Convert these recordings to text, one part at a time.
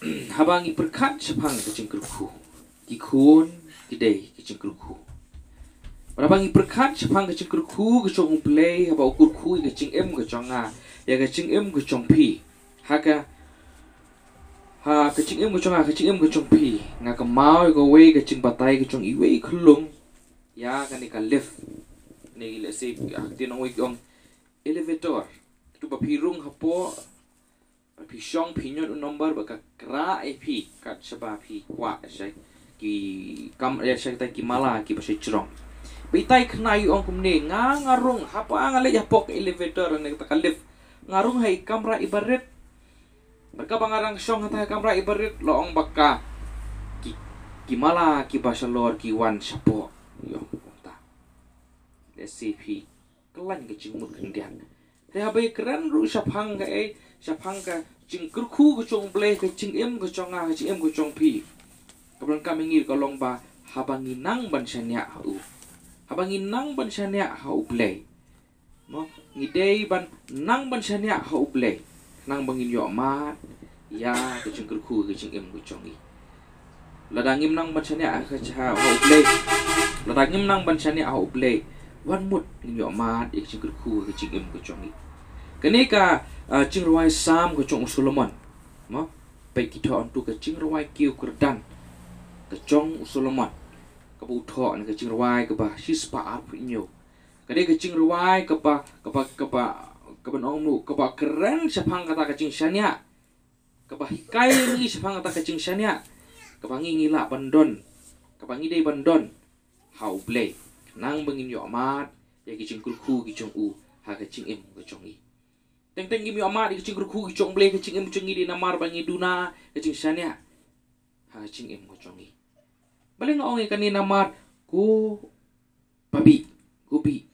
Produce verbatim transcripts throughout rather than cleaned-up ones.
Haba ngi pyrkhat shaphang ka jingkyrkhu, ki khun ki dei ki jingkyrkhu. Haba ngi pyrkhat shaphang ka jingkyrkhu ka jong U Blei, haba u kyrkhu ïa ka jingim ka jong nga, ïa ka jingim ka jong phi. Ha ka, ha ka jingim ka jong nga, ka jingim ka jong phi, nga kynmaw ïa kawei ka jingbatai ka jong iwei i khyllung ïa kane ka lift. Ne, let's say, ha ktien nongwei ki ong elevator. Te ba phi rung hapoh, ba phi shong, phi ñion u number, ba ka kyrah ïa phi kat shaba phi kwah sha ki kam, ïa sha kita ki mala kiba shajrong. Ba itai khynnah i ong kumne, nga, nga rung, haba nga leit hapoh ka elevator ne kata ka lift, nga rung ha i kamra iba rit. Bad kaba nga dang shong hangta ha i kamra iba rit, la ong ba ka, ki, ki mala kiba shalor ki wan shapoh. Ïa, kumta. Let's say phi khlaiñ ka jingmut khyndiat. Te haba ïakren ruh shaphang kaei, shaphang ka jingkyrkhu ka jong U Blei, ka jingim ka jong nga, ka jingim ka jong phi, kaba donkam ïa ngi ka long ba haba ngi nang ban shaniah ha u, haba ngi nang ban shaniah ha U Blei, mo, ngi dei ban nang ban shaniah ha U Blei, nang ba ngin ïoh mad ïa ka jingkyrkhu ka jingim ka jong ngi. Lada ngim nang ban shaniah ha, ha, ha U Blei, lada ngim nang ban shaniah ha U Blei, wat mut ngin ïoh mad ïa ka jingkyrkhu ka jingim ka jong ngi. Kane ka, ah, jingrwai Salm ka jong u Solomon, mo, peit ki thoh hangtu ka jingrwai kiew kyrdan ka jong u Solomon, kaba u thoh na ka jingrwai kaba shispah arphew hynñiew. Ka dei ka jingrwai kaba, kaba, kaba, kaba nongnu, kaba kren shaphang kata ka jingshaniah, kaba hikai ïa ngi shaphang kata ka jingshaniah, kaba ngi, ngi lah ban don, kaba ngi dei ban don ha U Blei, nang ba ngin ïoh mad ïa ki jingkyrkhu ki jong u ha ka jingim ka jong ngi. Teng teng ngim ïoh mad ïa ki jingkyrkhu ki jong U Blei ha ka jingim jong ngi dei namar ba ngi duna ka jingshaniah ha ka jingim ka jong ngi. Balei nga ong ïa kane? Namar ko babi, ko bi,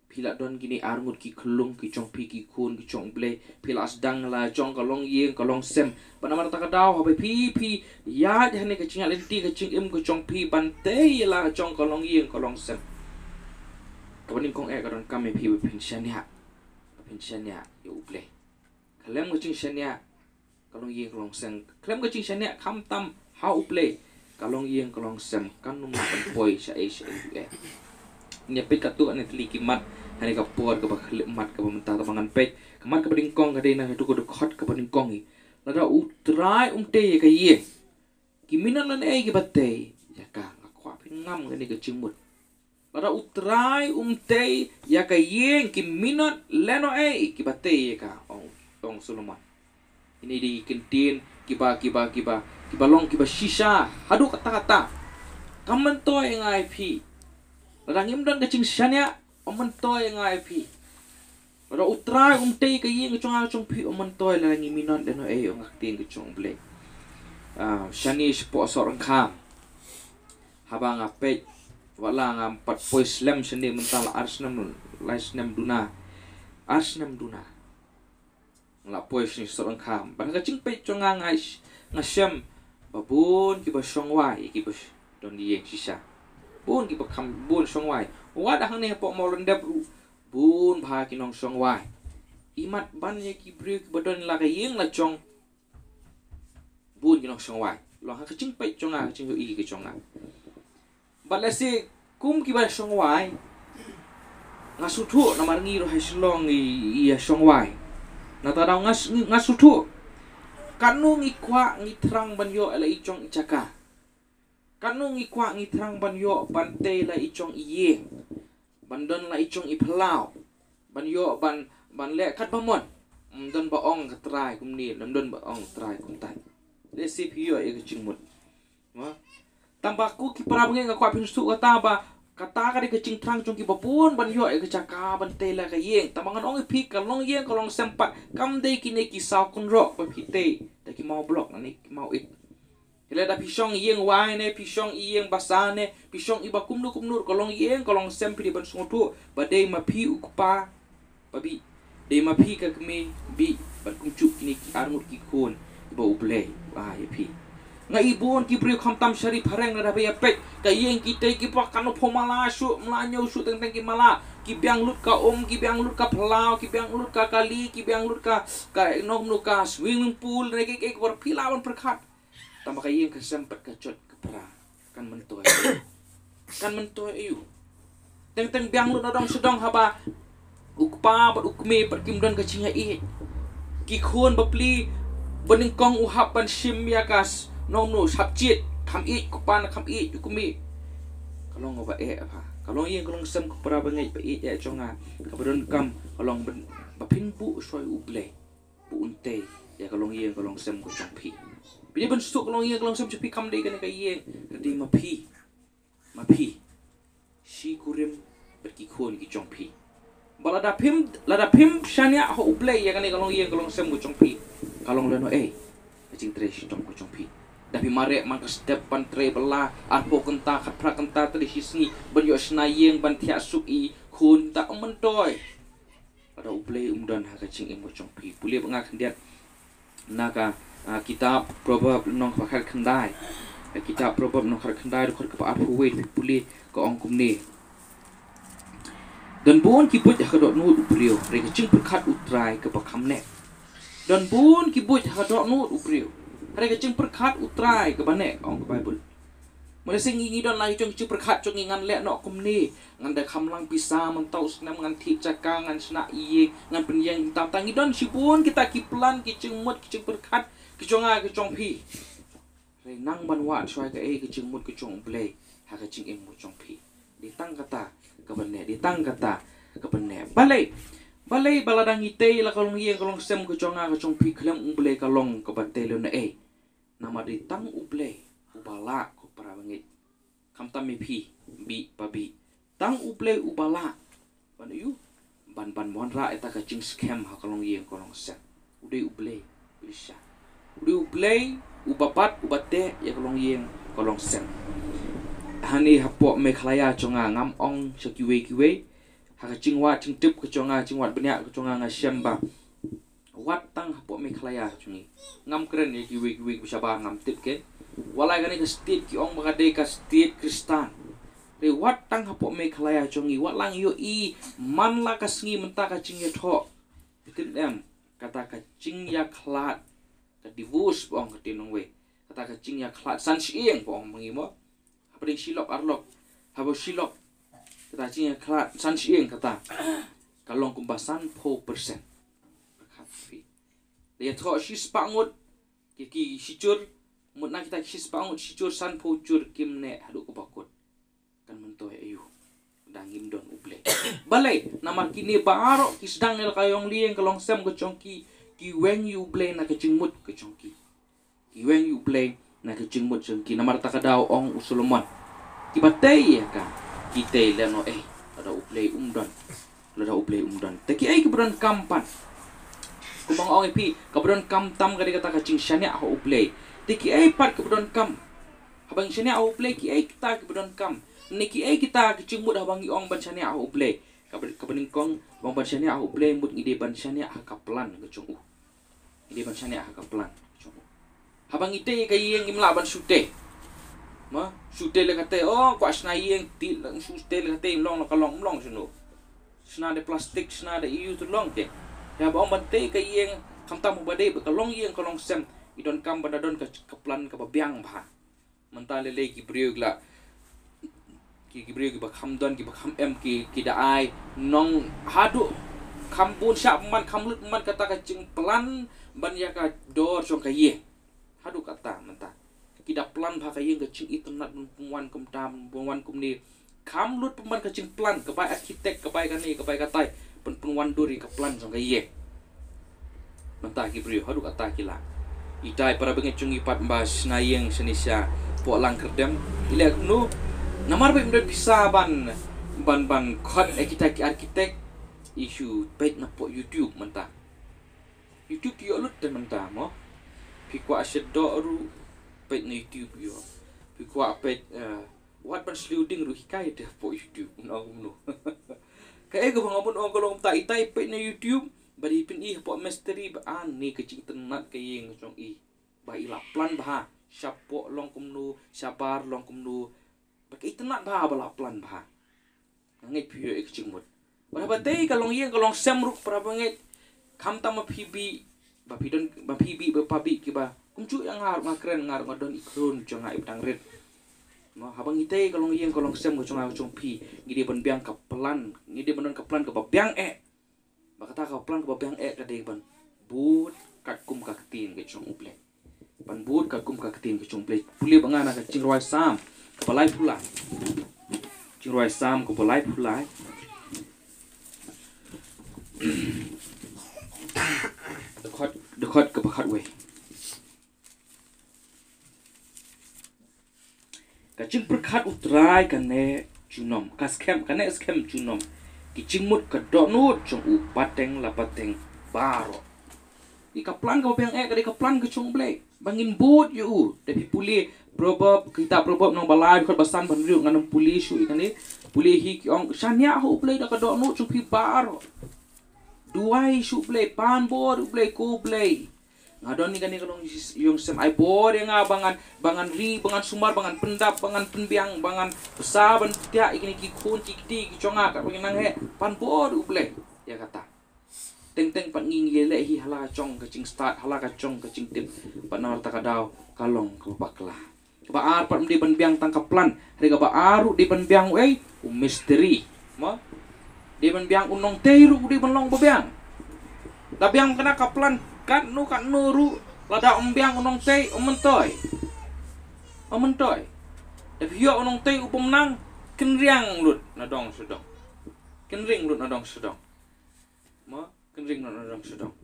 phi la don kine arngut ki khyllung ki jong phi, ki khun ki jong U Blei, phi la sdang la jong ka longïing ka longsem. Bad namar kata ka daw haba phi, phi ïaid hangne ka jingïaid lynti ka jingim ka jong phi ban tei ïa la jong ka longïing ka longsem, kaba nyngkong eh ka donkam ïa phi ba phin shaniah, ba phin shaniah ïa U Blei. Khlem ka jingshaniah ka longïing ka longsem, khlem ka jingshaniah khamtam ha U Blei, ka longïing ka longsem kan ym lah ban poi shaei shaei ruh eh. Ngin ïa peit katto katne tylli ki mat ha kane ka por kaba khyllipmat kaba mynta, te ba ngan peit. Ka mat kaba nyngkong ka dei na kato ka dkhot kaba nyngkong hi. Lada U Trai um tei ïa ka ïing, ki minot lane ei kiba tei ïa ka. Nga kwah phin ngam kane ka jingmut. Lada U Trai um tei ïa ka ïing, ki minot lane ei kiba tei ïa ka, ong, ong Solomon. Kine dei ki ktien kiba, kiba, kiba, kiba long kiba shisha haduh katta katta. Kam myntoi ïa nga ïa phi. Lada ngim don ka jingshaniah, ym myntoi ïa nga ïa phi. Lada U Trai um tei ka ïing ka jong nga ka jong phi, ym myntoi lada ngi minot lane ei, ong ka ktien ka jong U Blei. Ah, shane shapoh Sohryngkham, haba nga peit, wat la ngam pat poi slem shane mynta la ar snem, lai snem duna, ar snem duna. Nga la poi shane Sohryngkham. Bad ha ka jingpeit jong nga, nga sh-, nga shem ba bun kiba shongwai, kiba sh-, don ïing shisha. Bun kiba kham, bun shongwai. Wat hangne hapoh Mawlyndep ruh, bun bha ki nongshongwai. Imat ban ïa ki briew kiba don la ka ïing la jong, bun ki nongshongwai. Long ha ka jingpeit jong nga, ka jingïohi ka jong nga. Bad lehse kum kiba shongwai, nga sngewthuh namar ngi ruh ha Shillong ngi ïa shongwai. Nangta daw nga s-, nga sngewthuh. Katno ngi kwah ngi thrang ban ïoh la i jong i jaka. Katno ngi kwah ngi thrang ban ïoh ban tei la i jong i ïing, ban don la i jong i phyllaw, ban ïoh ban, ban leh katba mon. Ym don ba ong ka trai kumne, ym don ba ong trai kumtai. Lehse phi ïoh ïa ka jingmut. Mo? Tang ba ko ki para bangeit, nga kwah phin sngewthuh kata ba kata ka dei ka jingthrang jong kiba bun ban ïoh ïa ka jaka ban tei la ka ïing. Tang ba ngan ong ïa phi, ka longïing ka longsem pat kam dei kine ki saw kynroh ba phi tei da ki maw block ne ki maw ït. Hynrei lada phi shong ïing wai ne, phi shong ïing basa ne, phi shong iba kumno kumno, ka longïing ka longsem phi dei ban sngewthuh ba dei ma phi u kpa, ba bih, dei ma phi ka kmie bih, bad kumjuh kine ki arngut ki khun ba U Blei u ai ïa phi. Nga i bun ki briew khamtam sha Ri Phareng, lada ba ïa peit ka ïing ki tei kiba katno phew mala shuh, mala hynñiew shuh, teng teng ki mala, ki biang lut ka um, ki biang lut ka phyllaw, ki biang lut ka kali, ki biang lut ka, ka nongno ka swimming pool ne kiei kiei, kiba phi lah ban pyrkhat. Tang ba ka ïing ka sem pat ka jot ka pra. Kan myntoi. Kan myntoi aïu. Teng teng biang lut na dong sha dong haba u kpa bad u kmie pat kim don ka jingïaieit. Ki khun bapli ba nyngkong u hap ban shim ïa ka s-, nongno hap jied, kham ïeit u kpa ne kham ïeit u kmie. Ka long kaba eh bha. Ka longïing ka longsem ko para bangeit ba ïeit eh jong nga, kaba donkam ka long ban, ba phin buh shuwa ïa U Blei ba un tei ïa ka longïing ka longsem ka jong phi. Phi dei ban suk ka longïing ka longsem jong phi, kam dei kane ka ïing, ka dei ma phi. Ma phi. Shi kurim bad ki khun ki jong phi. Ba lada phim, lada phim shaniah ha U Blei ïa kane ka longïing ka longsem ka jong phi, ka long lano ei ka jingtrei shitom ka jong phi? Da phi mareh man ka step ban trei bylla arphew kynta, khatphra kynta trei shi sngi ban ïoh shna ïing ban thiah suk ïa i khun, ta ym myntoi. Lada U Blei um don ha ka jingim ka jong phi. Pule bad nga khyndiat na ka, ah, kitab Proverb lynnong kaba khatkhyndai. Ka kitab Proverb lynnong khatkhyndai dkhot kaba arphew wei, pule ka ong kumne: Don bun ki buit ha ka dohnud u briew, hynrei ka jingpyrkhat U Trai kaba kham neh. Don bun ki buit ha ka dohnud u briew, hynrei ka jingpyrkhat U Trai kaba neh, ong ka Baibl. Mane shisha ngi, ngi don la ki jong ki jingpyrkhat jong ngi, ngan leh noh kumne, ngan da kham lang pisa mynta u snem, ngan thied jaka, ngan shna ïing, ngan pynïeng tam tam. Ngi don shibun kita ki plan, ki jingmut, ki jingpyrkhat ki jong nga ki jong phi. Hynrei nang ban wad shuwa kaei ka jingmut ka jong U Blei ha ka jingim ka jong phi. Dei tang kata kaba neh, dei tang kata kaba neh. Balei, balei ba lada ngi tei la ka longïing ka longsem ka jong nga ka jong phi khlem U Blei ka long kaba tei lano ei? Namar dei tang U Blei uba lah ko para bangeit. Khamtam ïa phi bih pa bih, tang U Blei uba lah ban ïoh ban, ban wanrah ïa kata ka jingskhem ha ka longïing ka longsem. U dei U Blei, Blei sha. U dei U Blei uba bat, uba teh ïa ka longïing ka longsem. Hangne hapoh Meghalaya jong nga, ngam ong sha kiwei kiwei, ha ka jingwad jingtip ka jong nga, jingwad bniah ka jong nga, nga shem ba wat tang hapoh Meghalaya jong ngi. Ngam kren ïa kiwei kiwei kiba shabar, ngam tip ken. Wat la kane ka state ki ong ba ka dei ka state Khristan. Hynrei wat tang hapoh Meghalaya jong ngi, wat la ngi ïohi man la ka sngi mynta ka jingïathoh. Phi tip ne em, kata ka jingïakhlad, ka divorce ba ong ka ktien nongwei. Kata ka jingïakhlad san shyieng ba ong ma ngi mo. Hapdeng shi lok ar lok, haba shi lok, kata jingïakhlad san shyieng kata ka long kumba sanphew percent. Pyrkhat phi. Da ïathoh shi spah ngut, ki, ki shi jur, mut na kita ki shi spah ngut, shi jur, sanphew jur kim neh haduh kaba kut. Kan myntoi aïu da ngim don U Blei? Balei? Namar kine baroh ki sdang ïa la ka longïing ka longsem ka jong ki, ki weng ïa U Blei na ka jingmut ka jong ki. Ki weng ïa U Blei na ka jingmut jong ki. Namar kata ka daw ong u Solomon, kiba tei ïa ka, ki tei lano ei lada U Blei um don. Lada U Blei um don, te kiei kiba donkam pat? Kumba nga ong ïa phi, kaba donkam tam ka dei kata ka jingshaniah ha U Blei. Te kiei pat kiba donkam? Haba ngi shaniah ha U Blei, kiei kita kiba donkam? Ne kiei kita ki jingmut haba ngi ong ban shaniah ha U Blei? Kaba, kaba nyngkong, ban, ban shaniah ha U Blei, mut ngi dei ban shaniah ha ka plan ka jong u. Ngi dei ban shaniah ha ka plan ka jong u. Haba ngi tei ka ïing, ngim lah ban shu tei. Ma, shu tei la ka tei, oh, kwah shna ïing, tei la, shu tei la ka tei, long la ka long, long shano. Shna da plastik, shna da ïu, to long te. Haba ong ban tei ka ïing, khamtam ba dei ba ka longïing ka longsem, i donkam ban da don ka, ka plan kaba biang bha. Mynta lei lei ki briew ki la, ki, ki briew kiba kham don, kiba kham em, ki, ki da ai nong haduh kham bun shah pynban, kham lut pynban kata ka jingplan ban ïa ka dor jong ka ïing. Haduh kata mynta ki da plan bha ka ïing, ka jingitynnad ban pynwan kumta, ban pynwan kumne. Kham lut pynban ka jingplan, ka bai architect, ka bai kane, ka bai katai, pyn, pynwan dur ïa ka plan jong ka ïing. Mynta ki briew haduh kata ki lah. Itai para bangeit jong ngi pat ba shna ïing shane shapoh Langkyrdem, i leh kumno? Namar ba im don pisa ban, ban, ban khot ïa kita ki architect, i shu peit napoh YouTube mynta. YouTube ki ïoh lut te mynta mo. Phi kwah shet doh ruh, peit na YouTube ïoh. Phi kwah peit, eh, wat ban sliu ding ruh, hikai te hapoh YouTube, kumno kumno. Kaei kaba nga mut ong ka long kumta, itai peit na YouTube, ba dei pyn-i hapoh mistri ba, ah, ne ka jingitynnad ka ïing ka jong i, ba i la plan bha, shapoh long kumno, shabar long kumno, ba ka itynnad bha ba la plan bha. Nga ngeit phi ïoh ïa ka jingmut. Bad haba tei ka longïing ka longsem ruh para bangeit, khamtam ba phi bih, ba phi don, ba phi bih, ba pa bih kiba Kumjuh ïa nga ruh nga kren, nga ruh nga don i khun jong nga iba dang rit. Mo, haba ngi tei ka longïing ka longsem ka jong nga ka jong phi, ngi dei ban biang ka plan, ngi dei ban don ka plan kaba biang eh. Ba kata ka plan kaba biang eh ka dei ban bud katkum ka ktien ka jong U Blei. Ban bud katkum ka ktien ka jong U Blei. Pule ba nga na ka Jingrwai Salm kaba laiphew lai. Jingrwai Salm kaba laiphew lai. Dkhot, dkhot kaba khatwei. Ka jingpyrkhat U Trai ka neh junom, ka skhem, ka neh skhem junom. Ki jingmut ka dohnud jong u pateng la pateng baroh. Dei ka plan kaba biang eh, ka dei ka plan ka jong U Blei. Ba ngin bud ïa u. Da phi pule Proverb, kitab Proverb lynnong ba lai, dkhot ba san bad hynriew, ngan ym pule shuh ïa kane. Pule hi ki ong, shaniah ha U Blei da ka dohnud jong phi baroh. Duwai sha U Blei, pan bor ïa U Blei, ko Blei. Nga don ïa kane ka longïing sem, ai bor ïa nga ba ngan, ba ngan ri, ba ngan sumar, ba ngan pyndap, ba ngan pynbiang, ba ngan bsa ban pyntiah ïa kine ki khun ki kti ki jong nga, katba ngi nang heh, pan bor ïa U Blei. Ïa kata. Teng teng pat ngi ngi leh hi ha la ka jong ka jingstad, ha la ka jong ka jingtip, pat namar kata ka daw ka long kaba bakla. Kaba ar pat ym dei ban biang tang ka plan, hynrei kaba ar ruh dei ban biang u ei, u mistri. Mo? Dei ban biang u nongtei ruh u dei ban long ba biang. Da biang kane ka plan katno katno ruh, lada ym biang u nongtei, ym myntoi. Ym myntoi. Da phi ïoh u nongtei u bym nang, kynriang lut na dong sha dong. Kynriang lut na dong sha dong. Mo, kynriang lut na dong sha dong.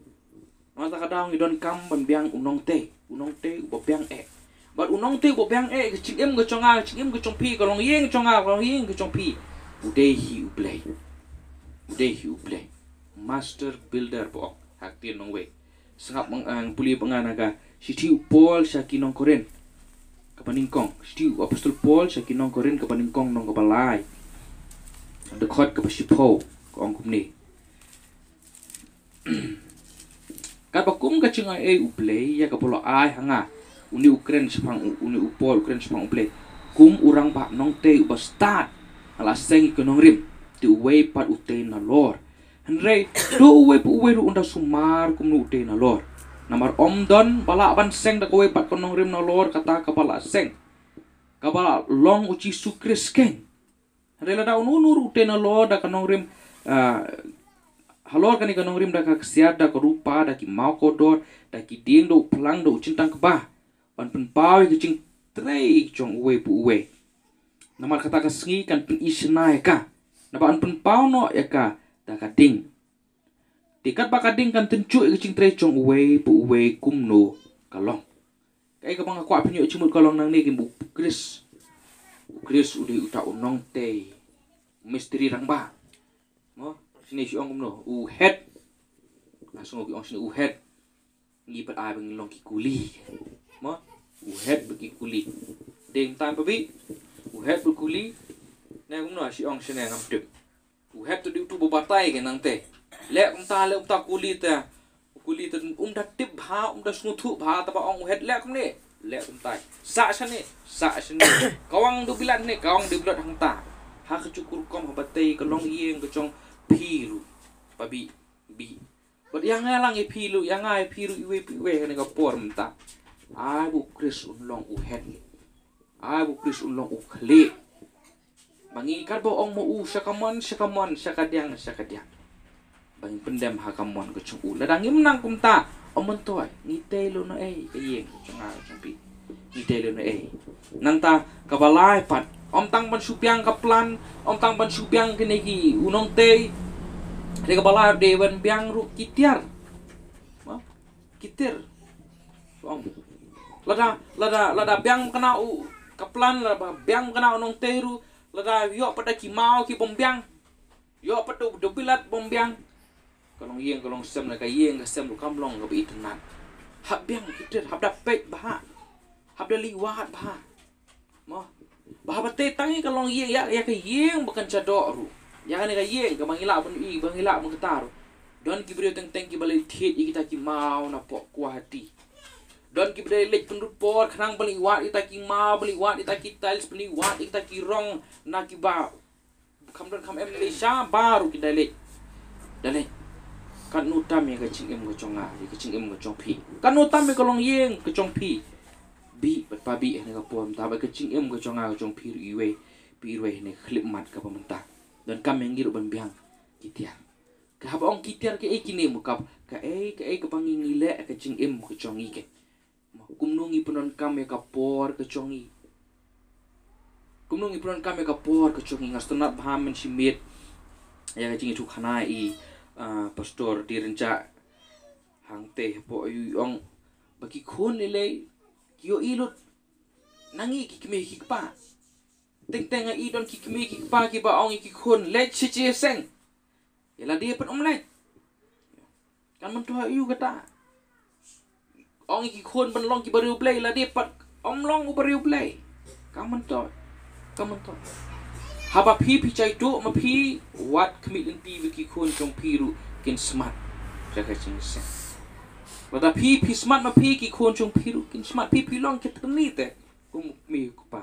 Namar kata ka daw ngi donkam ban biang u nongtei, u nongtei uba biang eh. Bad u nongtei uba biang eh, ka jingim ka jong nga, ka jingim ka jong phi, ka longïing ka jong nga, ka longïing ka jong phi. U dei hi U Blei. U dei hi U Blei. Master builder ba ong ha ka ktien nongwei. Sngap, ngan pule ba nga na ka shithi u Paul sha ki nong Korinth kaba nyngkong. Shithi u Apostol Paul sha ki nong Korinth kaba nyngkong, lynnong kaba lai, dkhot kaba shiphew, ka ong kumne. Katba kum ka jingai ei U Blei ïa kaba la ai ha nga, une u kren shaphang u, une u Paul u kren shaphang U Blei, kum u rangbah nongtei uba stad, nga la seng ïa ki nongrim, te uwei pat u tei nalor. Hynrei to uwei pa uwei ruh un da sumar kumno u tei nalor. Namar ym don ba lah ban seng da kawei pat ka nongrim nalor kata kaba la seng, kaba la long U Jisu Khrist keiñ. Hynrei lada uno uno ruh u tei nalor da ka nongrim, ah, halor kane ka nongrim da ka ksiar, da ka rupa, da ki maw kordor, da ki dieng, da u phlang, da u jyntang kba, ban pynpaw ïa ka jingtrei jong uwei pa uwei. Namar kata ka sngi kan pyni shynna ïa ka, naba yn pynpaw noh ïa ka da ka ding. Te katba ka ding kan tynjuh ïa ka jingtrei jong uwei pa uwei kumno ka long. Kaei kaba nga kwah phin ïoh jingmut ka long nangne, ki, ba U Khrist, U Khrist u dei uta u nongtei, mistri rangbah. Mo, shane shi ong kumno, u head. Nga sngew ki ong shane u head. Ngi pat ai ba ngi long ki kuli. Mo, u head bad ki kuli. Dei mynta pa bi, u head bad kuli. Ne kumno shi ong shane ngam tip. U head to dei utu ba batai ka nangte. Leh kumta, leh kumta, kuli te. Kuli te um da tip bha, um da sngewthuh bha, taba ong u head leh kumne. Leh kumta. Sah shane, sah shane. Kawang da bilat ne, kawang da bilat hangta. Ha kajuh ka rukom haba tei ka longïing ka jong phi ruh. Pa bi, bi. Bad ïa nga lang ïa phi ruh, ïa nga ïa phi ruh iwei pa iwei ha kane ka por mynta. Ai ba U Khrist un long u head. Ai ba U Khrist un long u khlieh. Ba ngi katba ong ma u sha kamon, sha kamon, sha kadiang, sha kadiang. Ba ngin pyndem ha kamon ka jong u. Lada ngim nang kumta, ym myntoi, ngi tei lut na ei, ka ïing ka jong nga ka jong phi. Ngi tei lut na ei. Nangta kaba lai pat, ym tang ban shu biang ka plan, ym tang ban shu biang kine ki u nongtei. Te kaba lai dei ban biang ruh ki tiar. Mo? Ki tiar. Ong. Lada, lada, lada biang kane u ka plan, lada biang kane u nongtei ruh, lada ïoh pat da ki maw ki bym biang. Ïoh pat da u, da u bilat bym biang. Ka longïing ka longsem ne ka ïing ka sem ruh kam long kaba itynnad. Hap biang ki tiar, hap da peit bha. Hap da leit wad bha. Mo. Ba haba tei tang ïa ka longïing, ïa, ïa ka ïing ba kan shadoh ruh. Ïa kane ka ïing kaba ngi lah ban ïohi, ba ngi lah ban kata ruh. Don ki briew teng teng kiba leit thied ïa kita ki maw na poh kwah hati. Don kiba leit pynrut por khnang ban leit wad ïa kita ki maw, ban leit wad ïa kita ki tiles, ban leit wad ïa kita ki rong na kiba kham don kham em lei sha baroh ki da leit. Da leit. Katno tam ïa ka jingim ka jong nga, ïa ka jingim ka jong phi. Katno tam ïa ka longïing ka jong phi. Bih bad pa bih ha kane ka por mynta bad ka jingim ka jong nga ka jong phi ruh iwei pa iwei ha kane ka khyllipmat kaba mynta. Donkam ïa ngi ruh ban biang ki tiar. Ka haba ong ki tiar kaei kine mo, ka kaei kaei kaba ngi ngi leh ha ka jingim ka jong ngi, ka kumno ngi pyndonkam ïa ka por ka jong ngi. Kumno ngi pyndonkam ïa ka por ka jong ngi. Nga sngewtynnat bha mynshimiet ïa ka jingïathuhkhana i, ah, Pastor Direnja hangtei hapoh, ïa u ong ba ki khun lei lei ki ïohi lut na ngi ki kmie ki kpa. Teng teng ïa i don ki kmie ki kpa kiba ong ïa ki khun leit sha jingïaseng. Ïa lade pat ym leit. Kan myntoi ïa u kata. Ong ïa ki khun ban long ki bariewblei, lade pat ym long u bariewblei. Kan myntoi. Kan myntoi. Haba phi phi jai duh ma phi, wat khmih lynti ba ki khun jong phi ruh kin smat. Jaka jingïaseng. Lada phi phi smat ma phi, ki khun jong phi ruh kin smat. Phi phi long ki thyrni te kum u kmie u kpa.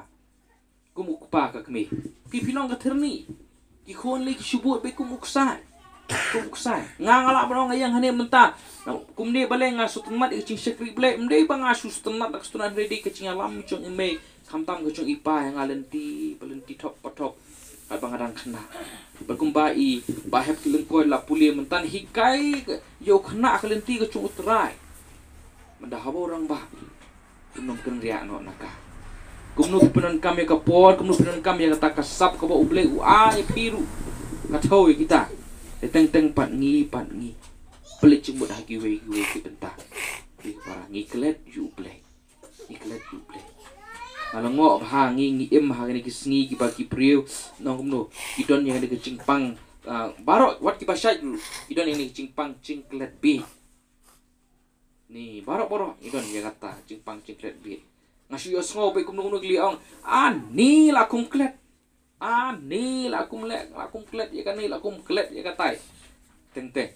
Kum u kpa ka kmie. Phi phi long ka thyrni. Ki khun lei ki shu bud beit kum u ksai. Kum u ksai. Nga nga lah ban ong ïa nga hangne mynta. Kumne balei nga sngewtynnat ïa ka jingshakri Blei. Ym dei ba nga shu sngewtynnat da ka sngewtynnat, hynrei dei ka jingïalam jong i mei khamtam ka jong i pa ïa nga lynti pa lynti, thok pa thok. Bad ba nga dang khynnah. Bad kumba i Bah Hep Kyrlyngkoi la pule mynta, hikai ïa u khynnah ka lynti ka jong U Trai. Mynta haba u rangbah. Kumno phi kynriah noh na ka. Kumno phi pyndonkam ïa ka por, kumno phi pyndonkam ïa kata ka sap kaba U Blei u ai ïa phi ruh. Nga thew ïa kita. Te teng teng pat ngi, pat ngi pynleit jingmut ha kiwei kiwei ki bynta. Ki para ngi klet ïa U Blei. Ngi klet ïa U Blei. Nga la ngoh bha ngi, ngi im ha kine ki sngi kiba ki briew, nong kumno, ki don ïa kine ki jingpang, ah, baroh wat kiba shait ruh ki don ïa kine ki jingpang jingklet bieit. Ni baroh baroh i don ïa kata jingpang jingklet bieit. Nga shu ïohsngew beit kumno kumno ki la ong, ani la kum klet. Ani la kum leh, la kum klet ïa kane, la kum klet ïa katai. Teng teng.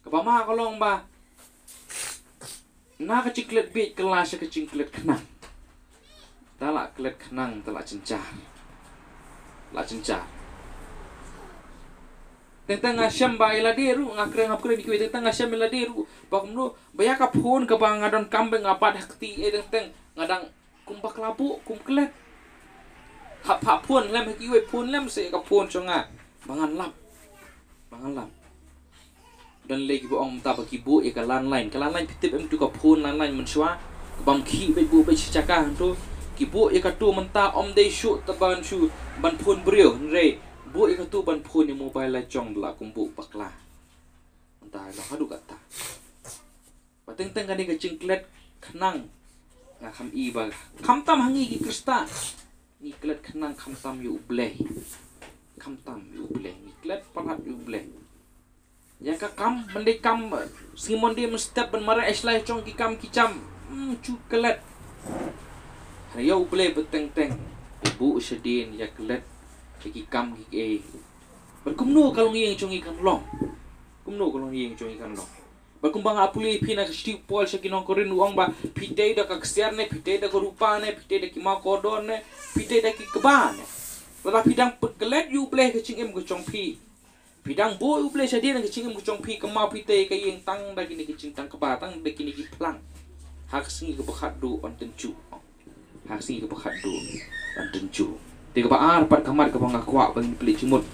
Kaba ma ka long ba na ka jingklet bieit ka la sha ka jingklet khnang. Ta la klet khnang, ta la jynjar. La jynjar. Teng teng nga shem ba ïa lade ruh, nga kren, nga kren ïa kiwei, teng teng nga shem ïa lade ruh ba kumno, ba ïa ka phone kaba nga donkam ba nga bat ha kti, eh, teng teng nga dang kum bakla buh, kum klet. Hap hap phone lem ha kiwei, phone lem sa ïa ka phone jong nga ba ngan lap. Ba ngan lap. Don lei kiba ong mynta ba ki buh ïa ka landline. Ka landline phi tip em, tu ka phone landline mynshuwa kaba ym khih beit, buh beit shi jaka hangto. Ki buh ïa katu mynta ym dei shuh ta ban shu ban phone briew, hynrei buh ïa katu ban phone ïa mobile la jong, la kum buh bakla. Mynta la haduh kata. Ba teng teng kane ka jingklet khnang, nga kham i ba khamtam ha ngi ki Khristan. Ngi klet khnang khamtam ïa U Blei. Khamtam ïa U Blei. Ngi klet palat ïa U Blei. Ïa ka kam, ban dei kam, eh, sngi Monday mynstep ban mareh ai shlai jong ki kam ki jam. Hmm, ju klet. Hana ïa U Blei ba teng teng. Buh shadien ïa klet ïa ki kam ki ei. Bad kumno ka longïing jong ngi kan long. Kumno ka longïing jong ngi kan long. Bad kumba nga pule ïa phi na ka shithi u Paul sha ki nong Korinth, u ong ba phi tei da ka ksiar ne, phi tei da ka rupa ne, phi tei da ki maw kordor ne, phi tei da ki kba ne. Lada phi dang pynklet ïa U Blei ka jingim ka jong phi, phi dang buh ïa U Blei shadien ka jingim ka jong phi, ka maw phi tei ka ïing tang da kine ki jingtang kba, tang da kine ki phlang. Ha ka sngi kaba khatduh yn tynjuh. Ha ka sngi kaba khatduh yn tynjuh. Te kaba ar pat ka mat kaba nga kwah ba ngin pynleit jingmut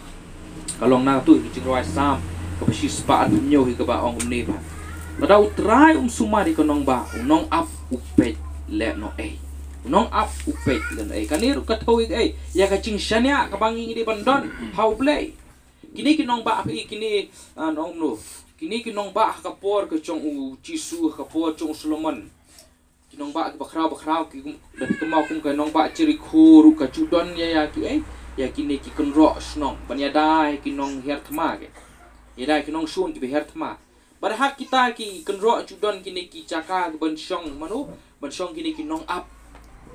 ka long na katu ka jingrwai Salm kaba shispah arphew hynñiew hi kaba ong kumne pat. Lada U Trai um sumar ïa ka nongbah, u nongap u peit lehnohei. U nongap u peit lehnohei. Kane ruh ka thew ïa kaei? Ïa ka jingshaniah kaba ngi ngi dei ban don ha U Blei. Kine ki nongbah phi, kine, ah, nong no. Kine ki nongbah ha ka por ka jong u Jisu, ha ka por jong u Solomon. Ki nongbah kiba khraw ba khraw ki kum, da phi kynmaw kum ka nongbah Jerikho ruh ka ju don ïa, ïa ki, eh, ïa kine ki kynroh shnong ban ïada ïa ki nong hiar thma ki. Ïada ïa ki nongshun kiba hiar thma. Bad ha kita ki kynroh ju don kine ki jaka ki ban shong mano, ban shong kine ki nongap.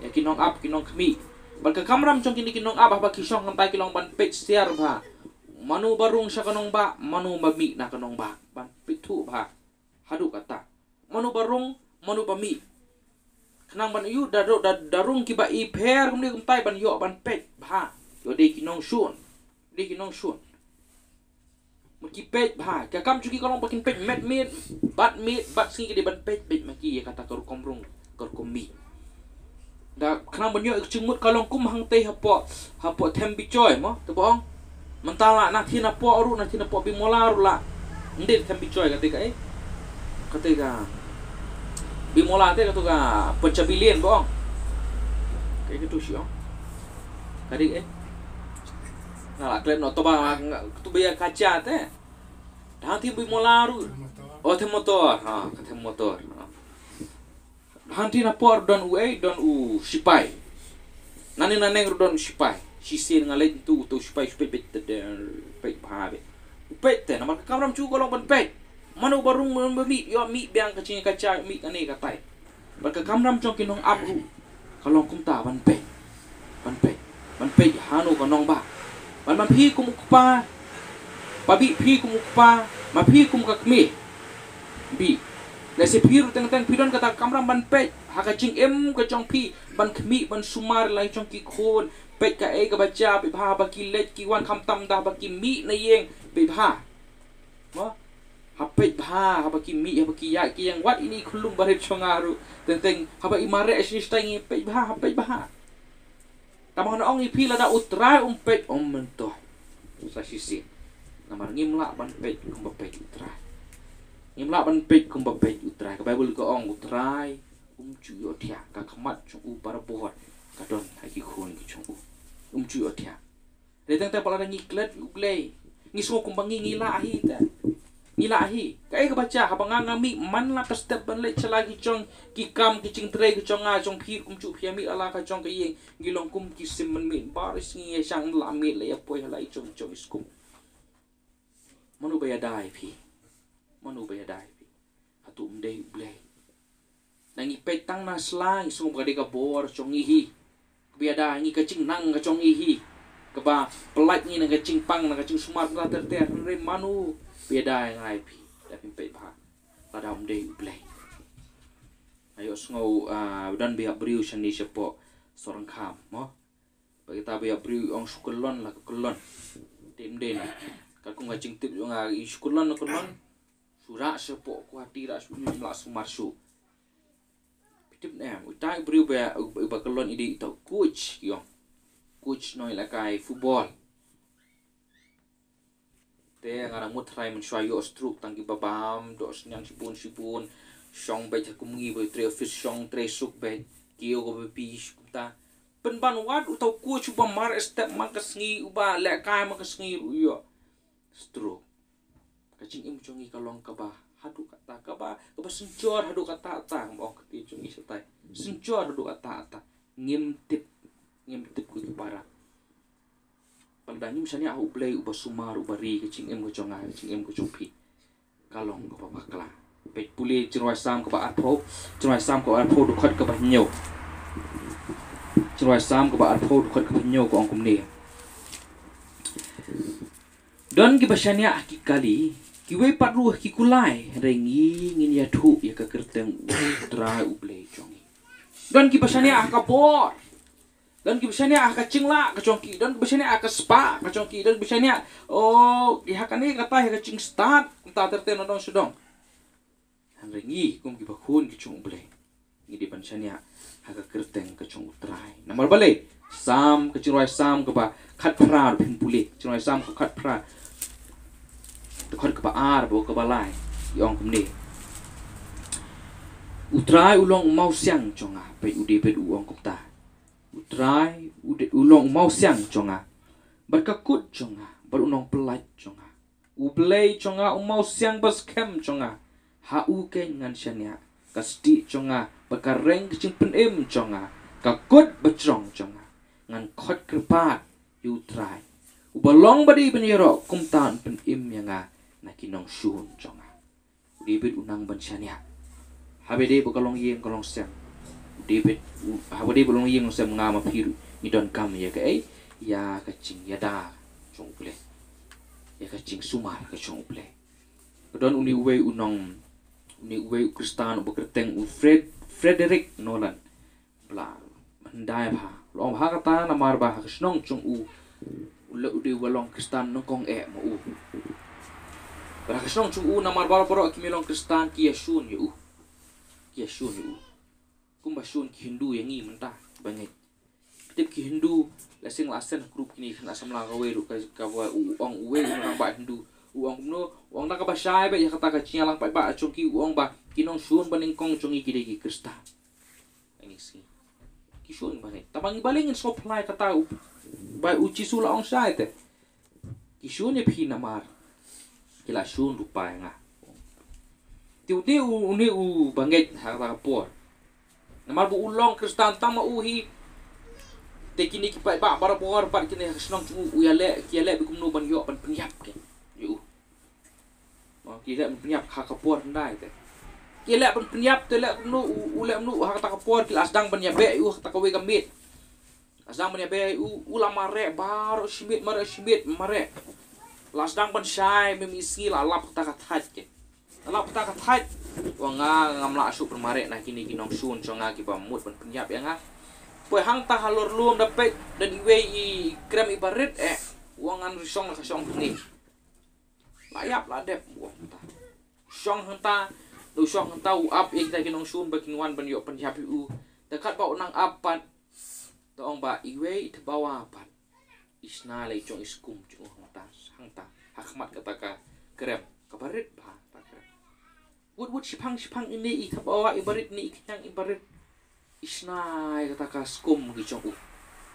Ïa ki nongap, ki nongkhmih. Bad ka kamram jong kine ki nongap haba ki shong hangta ki long ban peit siar bha. Mano ba rung sha ka nongbah, mano ba mih na ka nongbah. Ban peit thuh bha. Haduh kata. Mano ba rung, mano ba mih. Khnang ban ïoh da, da, da rung kiba i pher kumne kumtai ban ïoh ban peit bha. Ïoh dei ki nongshun. Dei ki nongshun. Ba ki peit bha, ka kam jong ki ka long ba kin peit met miet bad miet bad sngi, ki dei ban peit beit ma ki ïa kata ka rukom rung, ka rukom mih. Da khnang ban ïoh ka jingmut ka long kum hangtei hapoh, hapoh Them Bichoi mo, te ba ong. Mynta la na thin hapoh ruh, na thin hapoh Bimola ruh la. Ym dei Them Bichoi, kata ka, eh, kata ka Bimola te, kata ka Punjabi Lane ba ong. Ka, katu shi ong. Ka dei, eh. Na la klet noh, to ba, to ba ïa kacha te. Hangtei Bimola ruh. Oh, Them Motor. Ha, ka Them Motor. Ha. Hangtei na por don uei, don u sipai. Nane nane ruh don u sipai. Shisien nga leit tu, tu sipai, sipai peit te, peit bha beit. U peit te, namar ka kamram jong u ka long ban peit. Mano ba rung, mano ba mih, ïoh mih biang ka jingïakajia, mih kane katai. Bad ka kamram jong ki nongap ruh ka long kumta, ban peit, ban peit, ban peit hano ka nongbah. Ban, ban phi kum u kpa, ba bih phi kum u kpa, ma phi kum ka kmie. Bih. Lehse phi ruh teng teng phi don kata ka kamram ban peit ha ka jingim ka jong phi, ban khmih, ban sumar la jong ki khun, peit kaei kaba jia, peit bha ba ki leit ki wan, khamtam da ba ki mih na ïing, peit bha. Mo? Ha peit bha, haba ki mih, haba ki ïaid ki ïeng, wat ine i khyllung barit jong nga ruh. Teng teng, haba i mareh shisha ngi peit bha, ha peit bha. Tang ba nga ong ïa phi, lada U Trai um peit, um myntoi. Sa shisien. Namar ngim lah ban peit kumba peit U Trai. Ngim lah ban peit kumba peit U Trai. Ka Baibl ka ong U Trai um ju ïohthiah, ka khmat jong u barabor ka don ha ki khun ki jong u. Um ju ïohthiah. Dei tang te ba lada ngi klet U Blei, ngi sngew kumba ngi, ngi lah hi te. Ngi lah hi. Kaei kaba jia, haba nga, nga mih man la ka step ban leit sha la ki jong ki kam, ki jingtrei ki jong nga, jong phi kumjuh phi ïa mih la la ka jong ka ïing, ngi long kum ki sim man mih, baris ngi ïa shang, la mih la ïa poi ha la i jong, jong i skum. Mano ba ïada ïa phi? Mano ba ïada ïa phi? Hato um dei U Blei? Ngi peit tang na sla, ngi sngew ba ka dei ka bor jong ngi hi. Kaba ïada ngi, ka jingnang ka jong ngi hi, kaba pyllait ngi na ka jingpang, na ka jingsumar, na ter ter, hynrei mano ba ïada ïa nga ïa phi? Da phin peit bha, lada um dei U Blei. Nga ïohsngew, ah, don ba ïa briew shane shapoh Sohryngkham mo. Ba kita ba ïa briew ong shu kyllon la ka kyllon. Te ym dei na. Katkum ka jingtip jong nga, i shu kyllon la kyllon. Shu rah shapoh Guwahati, rah shu, ym lah sumar shuh. Phi tip ne em, utai u briew ba, uba kyllon i dei utai u coach, ki ong. Coach nongïalehkai football. Te nga dang mut tharai mynshuwa ïoh stroke tang kiba bam, doh synñiang shibun shibun, shong beit ha kum ngi ba trei office, shong trei suk beit, kiew kaba phi kumta. Pynban wat utai u coach uba mareh step man ka sngi, uba lehkai man ka sngi ruh ïoh stroke. Ka jingim jong ngi ka long kaba haduh katta, kaba, kaba synshar haduh katta katta, kaba ong ka ktien jong ngi shatai. Synshar haduh katta katta. Ngim tip, ngim tip ko ki para. Lada ngim shaniah ha U Blei uba sumar, uba ri ka jingim ka jong nga, ka jingim ka jong phi, ka long kaba bakla. Peit pule Jingrwai Salm kaba arphew, Jingrwai Salm kaba arphew dkhot kaba hynñiew. Jingrwai Salm kaba arphew dkhot kaba hynñiew ka ong kumne. Don kiba shaniah ha ki kali, kiwei pat ruh ha ki kulai, hynrei ngi ngin ïathuh ïa ka kyrteng U Trai U Blei jong ngi. Don kiba shaniah ha ka bor. Don kiba shaniah ha ka jinglah ka jong ki, don kiba shaniah ha ka spah ka jong ki, don kiba shaniah, oh, ïa ha kane katai, ha ka jingstad, kumta ter ter na dong sha dong. Hynrei ngi kum kiba khun ki jong U Blei, ngi dei ban shaniah ha ka kyrteng ka jong U Trai. Namar balei? Salm, ka Jingrwai Salm kaba khatphra, phin pule, Jingrwai Salm kaba khatphra, dkhot kaba ar bad kaba lai, i ong kumne. U Trai u long u mawsiang jong nga, peit u David u ong kumta. U Trai, u de-, u long u mawsiang jong nga, bad ka kut jong nga, bad u nongpyllait jong nga. U Blei jong nga, u mawsiang ba skhem jong nga, ha u keiñ ngan shaniah. Ka stieh jong nga, bad ka reng ka jingpynim jong nga, ka kut ba jrong jong nga. Ngan khot kyrpad ïa U Trai, uba long ba dei ban ïaroh, kumta un pynim ïa nga na ki nongshun jong nga. U David u nang ban shaniah. Haba dei ba ka longïing ka longsem, u David u, haba dei ba longïing longsem, nga ma phi ruh ngi donkam ïa kaei? Ïa ka jingïada jong U Blei, ïa ka jingsumar ka jong U Blei. Ka don une uwei u nong, une uwei u Khristan uba kyrteng u Fred, Frederick Nolan. Ba la hyndai bha. La ong bha kata namar ba ha ka shnong jong u, u la, u dei uba long Khristan nyngkong eh ma u. Bad ha ka shnong jong u namar baroh baroh ki mei long Khristan ki ïa shun ïa u. Ki ïa shun ïa u. Kumba shun ki Hindu ïa ngi mynta. Ba ngeit. Tip ki Hindu, la seng la sen group kine khynnah samla kawei ruh ka, kaba u ong uwei u rangbah Hindu. U ong kumno, u ong da kaba shai beit ïa kata ka jingïalang paidbah jong ki, u ong ba ki nongshun ba nyngkong jong ngi ki dei ki Khristan. Ani sngi. Ki shun ba ngeit. Tang ba ngi balei ngin sngewphylla kata u, ba u Jisu la ong shai te. Ki shun ïa phi namar ki la shun ruh pa ïa nga. Te une u, une u ba ngeit ha kata ka por. Namar ba u long Khristan tang ma u hi. Te kine ki paidbah baroh por pat kine ha ka shnong jong u, u ïaleh, ki ïaleh beit kumno ban ïoh ban pynïap ki. Ïa u. Ki leh ban pynïap ha ka por hyndai te. Ki leh ban pynïap te leh kumno u, u leh kumno ha kata ka por ki la sdang ban ïabeh ïa u ha kata kawei ka miet. La sdang ban ïabeh ïa u, u la mareh baroh shi miet, mareh shi miet, mareh. La sdang ban shai, mei mei sngi la lap kata ka thait ke. La lap kata ka thait. U ong nga ngam lah shuh ban mareh na kine ki nongshun jong nga kiba mut ban pynïap ïa nga. Poi hangta halor lum da peit, don iwei i krem iba rit eh. U ong ngan ri shong na ka shong hangne. La ïap la dep u ong hangta. Shong hangta, da u shong hangta u ap ïa kita ki nongshun ba kin wan ban ïoh pynïap ïa u. Te katba u nang ap pat, te ong ba iwei i thabawa pat i shna lei jong i skum jong u hangta, hangta. Ha khmat kata ka krem, kaba rit bha kata ka krem. Wut wut shiphang shiphang ine i thabawa iba rit, ine i khñiang iba rit. I shna ïa kata ka skum ki jong u.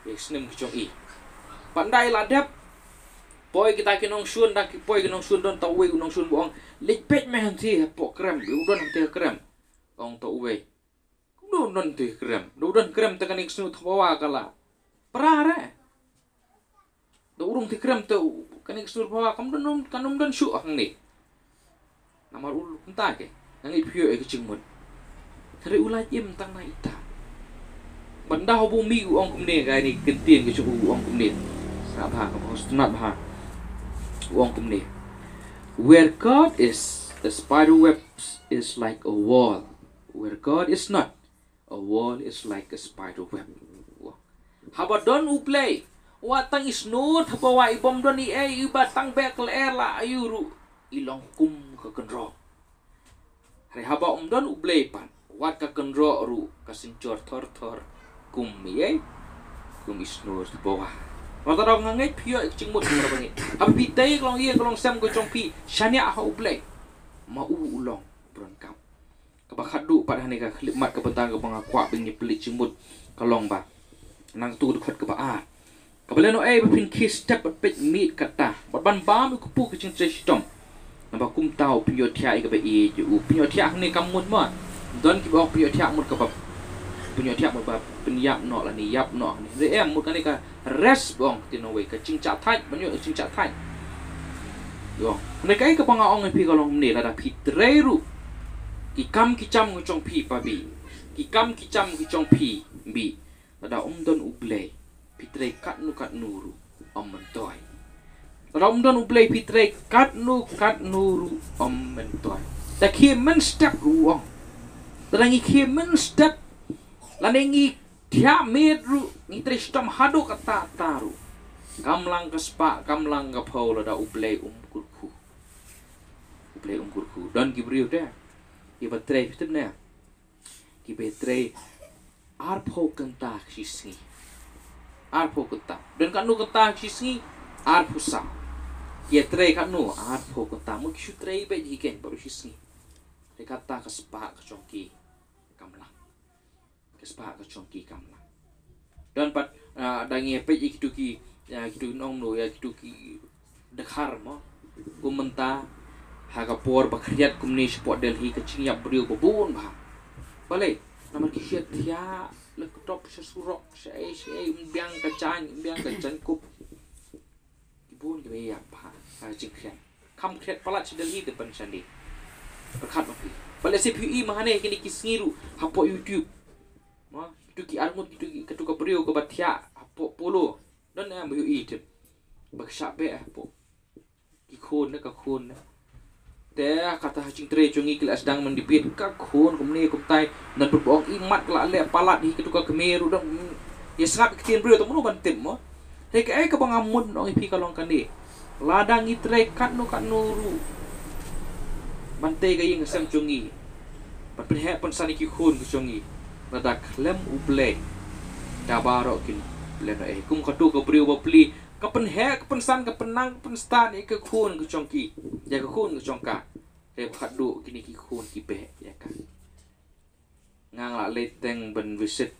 Ïa snem ki jong i. Pat ynda i la dep. Poi kita ki nongshun, da ki poi ki nongshun, don ta uwei u nongshun ba ong, leit peit me hangtei hapoh krem, u don hangtei ha krem. Ong ta uwei, kumno u don hangtei ha krem? Da u don krem te kane ka snu thabawa ka la pra re. Da u rung ti krem te u, kane ka snu thabawa kam don, kam don shuh hangne. Namar u kumta ke, nga ngeit phi ïoh ïa ka jingmut. Hynrei u la im tang na ita. Bad ynda haba u mih u ong kumne, ka ni kyntien ka jong u, u ong kumne. Sngap bha, ka ba sngap bha. U ong kumne. Where God is, the spider web is like a wall. Where God is not, a wall is like a spider web. Haba don U Blei, wat tang i snu thabawa i bym don ei ei, iba tang beh ka lyer la aïu ruh, i long kum ka kynroh. Hynrei haba ym don U Blei pat, wat ka kynroh ruh ka synjor thor thor kum ei ei, kum i snu thabawa. Wat tang nga ngeit phi ïoh ka jingmut, haba phi tei ka long ïing ka long sem ka jong phi, shaniah ha U Blei. Ma u u long u bron kam. Kaba khatduh pat hangne ka khyllipmat kaba tang kaba nga kwah ba ngin pynleit jingmut ka long ba, nangtu ka dkhot kaba ar. Kaba lehnohei ba phin khie step bad peit miet kata bad ban bam ïa u kpu ka jingtrei shitom. Naba kumta u pynïohthiah ïa kaba ïeit ïa u. Pynïohthiah hangne kam mut mo. Don kiba ong pynïohthiah mut kaba, pynïohthiah mut ba pynïap noh lane ïap noh hangne. Hynrei em, mut kane ka rest ba ong, te nongwei ka jingjahthait, ban ïoh ka jingjahthait. Ïoh. Hynrei kaei kaba nga ong ïa phi ka long kumne, lada phi trei ruh ki kam ki jam ka jong phi, pabi, ki kam ki jam ka jong phi, bi, lada ym don U Blei, phi trei katno katno ruh ym myntoi. Lada ym don U Blei, phi trei katno katno ruh ym myntoi. Da khie mynstep ruh u ong. Lada ngi khie mynstep, lane ngi thiah miet ruh, ngi trei shitom haduh katta katta ruh, kam lang ka spah, kam lang ka phew, lada U Blei um kyrkhu. U Blei um kyrkhu. Don ki briew te kiba trei, phi tip ne, kiba trei arphew kynta shisngi. Arphew kynta. Don katno kynta shisngi? Arphew saw. Ki ïa trei katno? Arphew kynta. Mut ki shu trei beit hi keiñ baroh shisngi. Te kata ka spah ka jong ki kam lang. Ka spah ka jong ki kam lang. Don pat, ah, da ngi peit ïa kitu ki, ah, kitu ki nongno, ïa kitu ki dkhar mo. Kum mynta ha ka por ba khriat kumne shapoh Delhi, ka jingïap briew ba bun bha. Balei? Namar ki shu thiah la ka top sha surok, sha ei sha ei, ym biang ka jaiñ, ym biang ka jaiñkup. Ki bun kiba ïap ha, ha ka jingkhriat. Kham khriat palat sha Delhi te ban shane. Pyrkhat ma phi. Balei, se phi ïohi ma hangne kine ki sngi ruh hapoh YouTube. Ma, kitu ki arngut, kitu ki, katu ka briew kaba thiah hapoh Polo. Don ne em ba ïohi te? Ba ka shah beh hapoh. Ki khun ne, ka khun ne. Te kata ha jingtrei jong ngi ki la sdang ban debate, ka khun kumne kumtai, ngan pynbok i mat la leh palat hi katu ka kmie ruh dang. Ïa sngap ïa ka ktien briew, te mano ban tip mo. Te kaei kaba nga mut ong ïa phi ka long kane. Lada ngi trei katno katno ruh, Ban tei ka ïing ka sem jong ngi, ban pynheh pynsan ïa ki khun ka jong ngi. Lada khlem U Blei, da baroh kin pynlehnohei. Kum kato ka briew ba pli, ka pynheh, ka pynsan, ka pynnang, ka pynstad ïa ka khun ka jong ki, ïa ka khun ka jong ka. Hynrei ba khatduh kine ki khun ki beh ïa ka. Nga nga la leit teng ban visit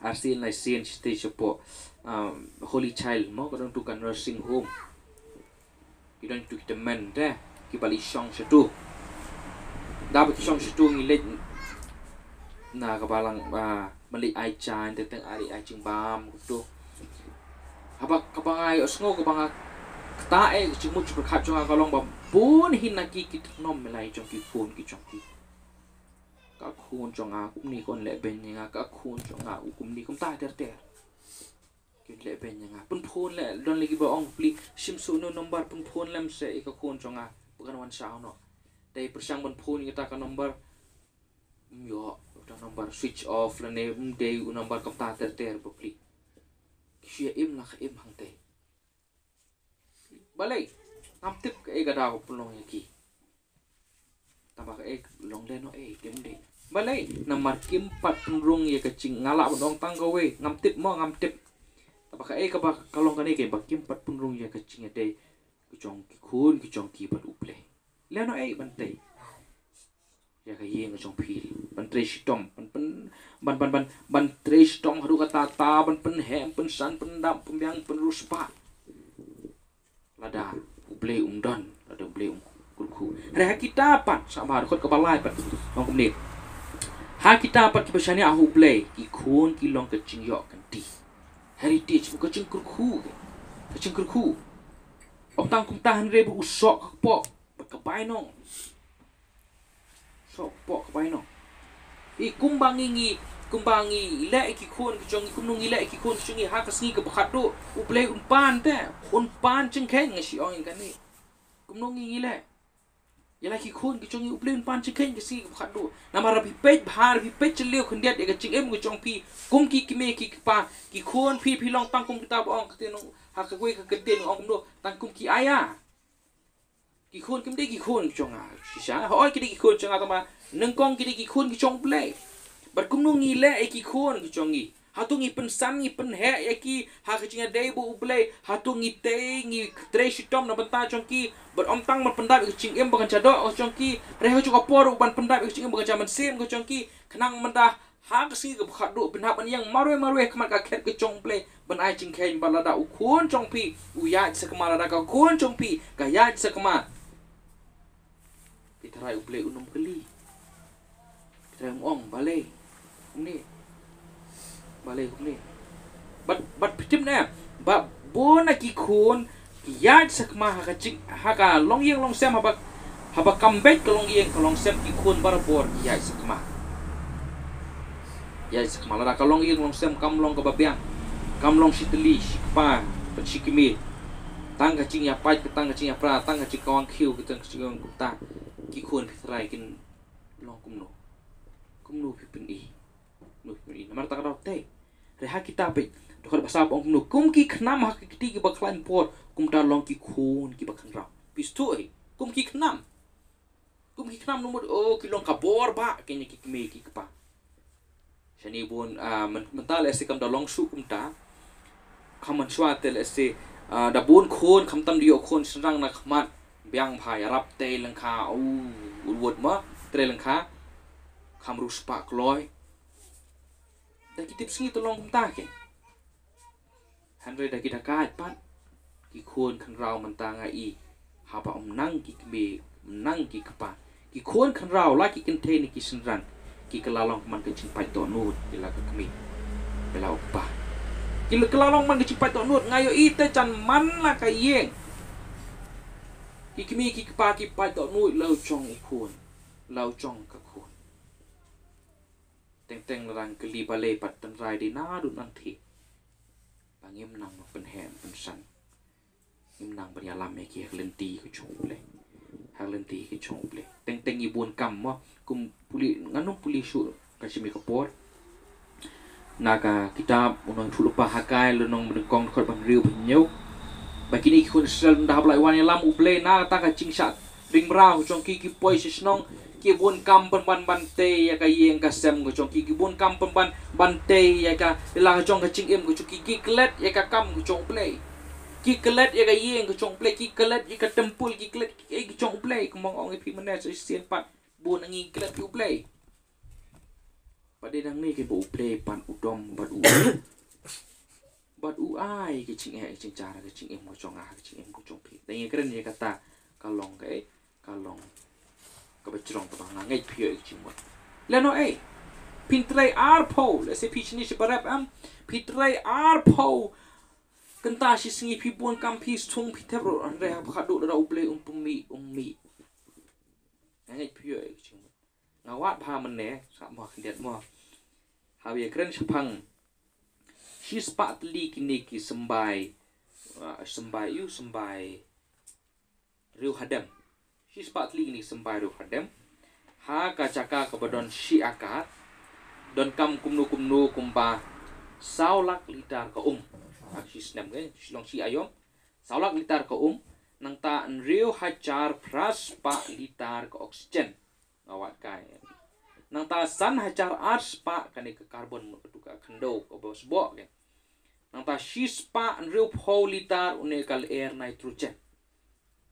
arsien laisien shatei shapoh, um, Holy Child mo, ka don tu ka nursing home. Ki don tu ki tymmen te, ki ba la shong shatu. Da ba ki shong shatu ngi leit na ka balang, ah, ban leit ai ja, teng teng ai ai jingbam tu. Haba kaba nga ïohsngew, kaba nga ktah eh, ka jingmut jingpyrkhat jong nga ka long ba bun hi na ki ki tnum milai jong ki khun ki jong ki. Ka khun jong nga kumne, kon leh beiñ ïa nga, ka khun jong nga u kumne kumta ter ter. Kin leh beiñ ïa nga. Pynphone leh, don leh kiba ong pli, shim shuh no number, pynphone lem seh ïa ka khun jong nga ba kan wan shaw noh. Dei pyrshang ban phone ïa kata ka number. Ym ïoh, uta number switch off lane ym dei u number, kumta ter ter ba pli. Ki shu ïa im la ka im hangtei. Balei? Ngam tip kaei ka daw ka pynlong ïa ki. Tangba kaei ka long lehnohei, kim dei. Balei? Namar kim pat pynrung ïa ka jing, nga lah ban ong tang kawei, ngam tip mo, ngam tip. Tangba kaei kaba ka long kane, kaei ba kim pat pynrung ïa ka jingïadei ka jong ki khun ka jong ki bad U Blei. Lehnohei ban tei ïa ka ïing ka jong phi, ban trei shitom, ban pyn, ban, ban, ban, ban trei shitom haduh katta katta, ban pynheh, pynsan, pyndap, pynbiang, pynriewspah. Lada U Blei um don, lada U Blei um kyrkhu. Hynrei ha kita pat, sa ba dkhot kaba lai pat ong kumne. Ha kita pat kiba shaniah ha U Blei, ki khun ki long ka jingïoh kynti. Heritage, ka jingkyrkhu, ka jingkyrkhu. Ym tang kumta hynrei ba u soh ka kpoh bad ka bainong. Soh ka kpoh ka bainong. I kumba ngi, ngi, kumba ngi leh ïa ki khun ki jong ngi, kumno ngi leh ïa ki khun ki jong ngi ha ka sngi kaba khatduh, U Blei un pan te, un pan jingkheiñ, nga shu ong ïa kane. Kumno ngi, ngi leh ïa la ki khun ki jong ngi, U Blei un pan jingkheiñ ka sngi kaba khatduh. Namar haba phi peit bha, haba phi peit jylliew khyndiat ïa ka jingim ka jong phi, kum ki kmie ki kpa, ki khun phi, phi long tang kum kita ba ong ka ktien, ha kawei ka ktien ong kumno, tang kum ki aya. Ki khun kim dei ki khun jong nga shisha. Hooid ki dei ki khun jong nga, tangba nyngkong ki dei ki khun ki jong U Blei. Bad kumno ngi leh ïa ki khun ki jong ngi? Hato ngi pynsan, ngi pynheh ïa ki ha ka jingïadei bad U Blei? Hato ngi tei, ngi trei shitom na bynta jong ki? Bad ym tang ban pyndap ïa ka jingim ba kan jia doh ka jong ki, hynrei ha kajuh ka por ruh ban pyndap ïa ka jingim ba kan jia mynsiem ka jong ki. Khnang mynta ha ka sngi kaba khatduh phin hap ban ïeng marwei marwei ha khmat ka khet ka jong U Blei ban ai jingkheiñ, bad lada u khun jong phi u ïaid sakma, lada ka khun jong phi ka ïaid sakma, phi tharai U Blei un ym kylli? Phi tharai un ong balei kumne? Balei kumne? Bad, bad phi tip ne ba bun na ki khun ki ïaid sakma ha ka jing, ha ka longïing longsem, haba, haba kam beit ka longïing ka longsem, ki khun barabor ki ïaid sakma. Ïaid sakma lada ka longïing longsem kam long kaba biang, kam long shi tylli, shi kpa bad shi kmie. Tang ka jingïapait, tang ka jingïapra, tang ka jingkawang khiew, tang ka jingkawang kumta, ki khun phi tharai kin long kumno? Kumno phi pyni? Kumno phi pyni? Namar kata ka daw tei. Hynrei ha kita peit, dkhot ba saw ong kumno, kum ki khnam ha ki kti kiba khlaiñ por, kumta long ki khun kiba kynraw. Phi sngewthuh hi, kum ki khnam. Kum ki khnam, no mut, oh, ki long ka bor ba kine ki kmie ki kpa. Shane bun, ah, myn-, mynta lehse kam da long shuh kumta. Khlem mynshuwa te lehse, ah, da bun khun, khamtam da ïoh khun shynrang na khmat, biang bha, ïarap tei lyngkha, oh, u wut ma, tei lyngkha, kham riewspah kloi. Da ki tip sngi te long kumta ke. Hynrei da ki da ka ai pat ki khun kynraw mynta nga i, haba ym nang ki kmie, ym nang ki kpa, ki khun kynraw, la ki kynthei ne ki shynrang, ki kylla long man ka jingpait dohnud ïa la ka kmie, ïa la u kpa. Ki kylla long man ka jingpait dohnud, nga ïohi te jan man la ka ïing, ki kmie ki kpa ki pait dohnud la u jong u khun, la u jong ka khun. Teng teng la dang kylli balei pat tynrai dei naduh nangthie ba ngim nang ban pynheh pynsan, ngim nang ban ïalam ïa ki ha ka lynti ka jong U Blei, ha ka lynti ka jong U Blei. Teng teng i bun kam mo, kum pule, ngan ym pule shuh ka shim ïa ka por. Na ka kitab U Nongïathuhlypa Haggai lynnong ba nyngkong dkhot ba hynriew ba hynñiew, ba kine ki khun Israel ynda hap la wan ïalam U Blei na kata ka jingshah Ring mraw ka jong ki, ki poi sha shnong, ki bun kam pynban ban tei ïa ka ïing ka sem ka jong ki, ki bun kam pynban ban tei ïa ka la ka jong ka jingim ka jong ki, ki klet ïa ka kam ka jong U Blei. Ki klet ïa ka ïing ka jong U Blei, ki klet ïa ka templ, ki klet ïa ka jong U Blei, kumba ong ïa phi mynne sa shisien pat, bun ngi klet ïa U Blei. Bad dei nangne ki ba U Blei pat u dom bad u bad u ai ki jingeh ki jingjar ki jingim ka jong nga ki jingim ka jong phi. Dang ïa kren ïa kata ka long ka ei ka long ka ba jrong ka ba nga ngeit phi ïoh ki jingmut. Lano ei phin trei arphew lehse phi shini shi barep em phi trei arphew kynta shi sngi phi bun kam phi sung phi thep ruh hynrei ha ba khadduh lada U Blei um pynmih um mih. Nga ngeit phi ïoh ki jingmut. Nga wad bha mynne sa mo khyndiat mo. Haba ïa kren shaphang shi spah tylli kine ki symbai symbai ïu symbai riewhadem. Shi spah tylli kine ki symbai riewhadem ha ka jaka kaba don shi akar don kam kumno kumno kumba saw lak litar ka um. Ha shi snem ke shi long shi aïom saw lak litar ka um. Nangta hynriew hajar phra spah litar ka oxygen. Nga wad kai. Nangta san hajar ar spah kane ka carbon mut ka tu ka khyndew ka ba sboh ke. Nangta shi spah hynriew phew litar une ka lyer nitrogen.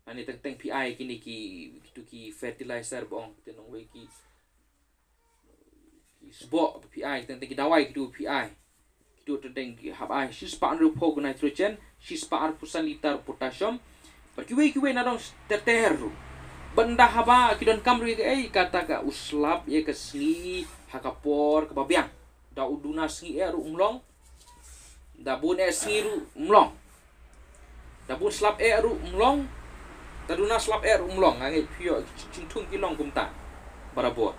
Ani teng teng phi ai kini ki kitu ki fertilizer bong te nong wei ki sboh phi ai teng teng ki dawai kitu phi ai. Kitu teng teng ki hap ai shi spah hynriew phew nitrogen shi spah arphew san litar potassium. Bad kiwei kiwei na dong ter ter ru. Bad nda haba ki don kam ri ka ei kata ka u slap ïa ka sngi ha ka por ka ba biang. Da u duna sngi eh ru um long. Da bun eh sngi ru um long. Da bun slap eh ru um long. Da duna slap eh ru um long. Nga ngeit phi ïoh jingthung ki long kumta. Barabor.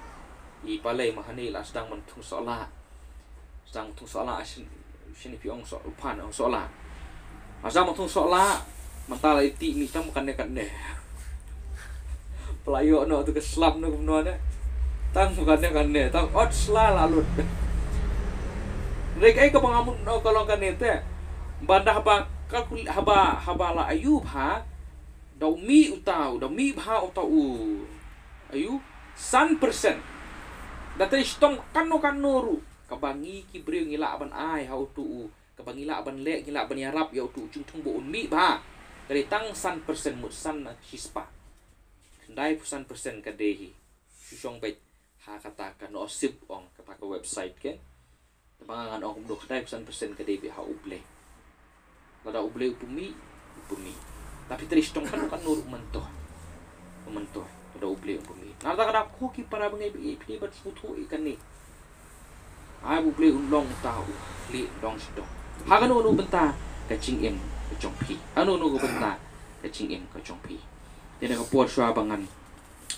I palei ma hani la sdang man thung soh la. Sdang thung soh la shin shin phi ong soh u phan ong soh la. Sdang man thung soh la. Mynta la iti ni tam kan ne kan ne. Pla ïoh no tu ka slap no kumno ne. Tang bukan ne kan ne tang ot sla la lut. Rek ai ka ba nga mut no ka long kan ne te. Ban da haba kalkul haba haba la ayu bha. Da u mih uta u da mih bha uta u ayu san persen. Da te shtong kano kano ru ka ba ngi ki briew ngi lah ban ai ha utu u ka ba ngi lah ban leh ngi lah ban ïarap ïa utu u jingthung ba un mih bha. Ka dei tang san persen mut san na shi spah. Khyndai phew san persen ka dei hi. Shu shong beit ha kata ka Nohsip ong kata ka website ke. Te ba nga ngan ong kumno khyndai phew san persen ka dei beit ha U Blei. Lada U Blei u pynmih u pynmih. Tapi trei shtong kano kano ruh mynta. Mynta lada U Blei u pynmih. Nangta ka dap ko ki para bangeit bangeit phi bad sngewthuh ïa kane. Ai U Blei un long uta u khlieh dong shi dong. Ha kano kano bynta ka jingim ka jong phi. Kano kano ka bynta ka jingim ka jong phi. Te na ka por shuwa ba ngan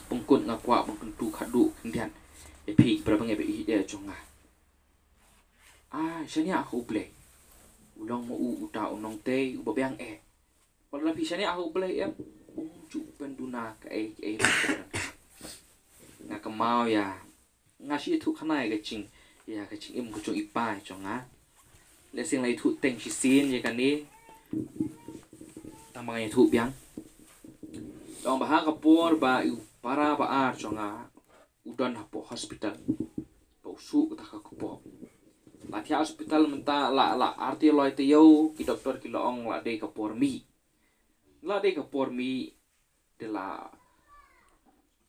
pynkut nga kwah ban kyntu khadduh khyndiat ïa phi ki para bangeit bangeit ïa jong nga. Ai shaniah ha U Blei. U long ma u uta u nongtei u ba biang eh. Wat la phi shaniah ha U Blei em. Um ju pynduna kaei kaei. Nga kynmaw ïa nga shu ïathuh khana ïa ka jing ïa ka jingim ka jong i pa jong nga. Lehse nga la ïathuh teng shisien ïa kane. Tang ba nga ïathuh biang. Tang ba ha ka por ba i para ba ar jong nga u don hapoh hospital. Ba u shu kata ka kpoh. La thiah hospital mynta la la arti loi taïew ki doktor ki la ong la dei ka por mih. La dei ka por mih. Te la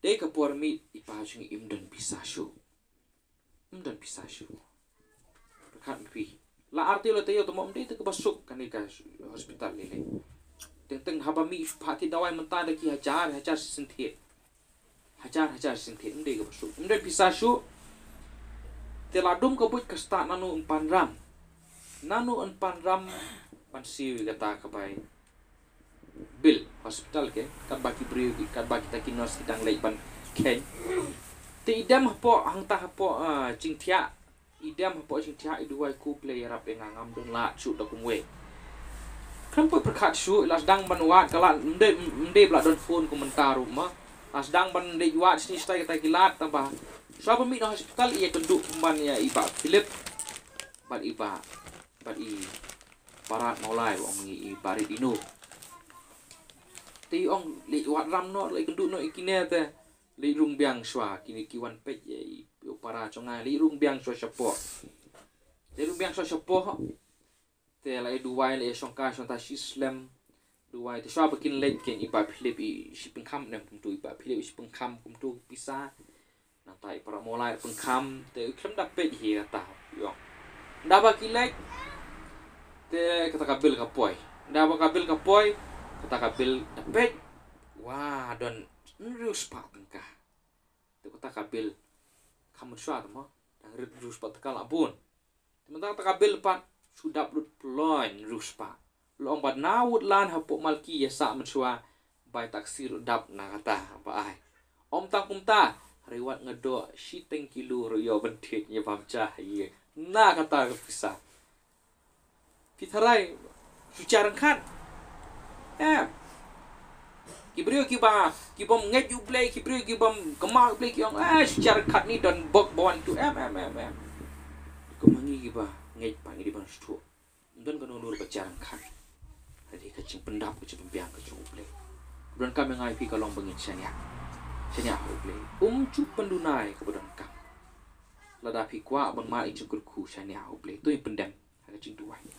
dei ka por mih i pa jong i im don pisa shuh. Im don pisa shuh. Pyrkhat phi. La arti loi taïew te mo ym dei te ka ba suk kane ka hospital lei lei. Teng teng haba mih pha ti dawai mynta da ki hajar hajar shisien thied. Hajar hajar shisien thied ym dei ka ba suk. Ym dei pisa shuh. Te la dum ka buit ka stad nanu yn pan ram. Nanu yn pan ram ban siew ïa kata ka bai. Bill hospital ke katba ki briew ki katba kita ki nurse ki dang leit ban kheiñ. Te i dem hapoh hangta hapoh jingthiah i dem hapoh jingthiah i duwai ko Blei ïarap ïa nga ngam don lad shuh da kumwei. Khlem poi pyrkhat shuh i la sdang ban wad ka lad ym dei ym dei ba la don phone kum mynta ruh ma. La sdang ban dei wad sni stai kata ki lad tang ba shuwa ba mih na hospital i ïakynduh kumban ïa i Bah Philip bad i Bah bad i Barat Mawlai ba ong i Barit Ino. Te i ong, leit wad ram noh, leit kynduh noh ïa kine te. Leit rung biang shuwa, kine ki wan peit ïa i, ïa u para jong nga, leit rung biang shuwa shapoh. Leit rung biang shuwa shapoh. Te la ïa duwai, la ïa shongkai shongkai shi slem. Duwai te shuwa ba kin leit, kin i Bah Philip i shipyngkham ne kumto, i Bah Philip i shipyngkham kumto pisa. Nangta i para Mawlai pyngkham, te u khlem da peit hi kata, u ong. Nda ba ki leit, te kata ka bil ka poi. Nda ba ka bil ka poi, kata ka bil da peit. Wa, don hynriew spah tyngka. Te kata ka bil, kham mynshuwa te mo, dang rit hynriew spah tyngka la bun. Te mynta kata ka bil pat shu dap lut ploiñ hynriew spah. La ong ba na wut lan hapoh Malki ïa sah mynshuwa, bai taksi ruh dap na kata ba ai. Ym tang kumta, hynrei wat nga doh shiteng kilo ruh ïoh ban thied ïa bam ja ïa na kata ka pisa. Phi tharai shu jia ryngkat. Em. Ki briew kiba, ki bym ngeit ïa U Blei, ki briew ki bym kynmaw ïa U Blei ki ong, eh, shu jia ryngkat ni don bok ba wan tu, em, em, em, em. Kum ma ngi kiba ngeit pat ngi dei ban sngewthuh. Ym don kano kano ruh ba jia ryngkat. Hynrei ka jingpyndap, ka jingpynbiang ka jong U Blei. Ba donkam ïa nga ïa phi ka long ba ngin shaniah. Shaniah ha U Blei. Um ju pynduna ïa kaba donkam. Lada phi kwah ban mad ïa ka jingkyrkhu, shaniah ha U Blei. To ngin pyndem ha ka jingduwai.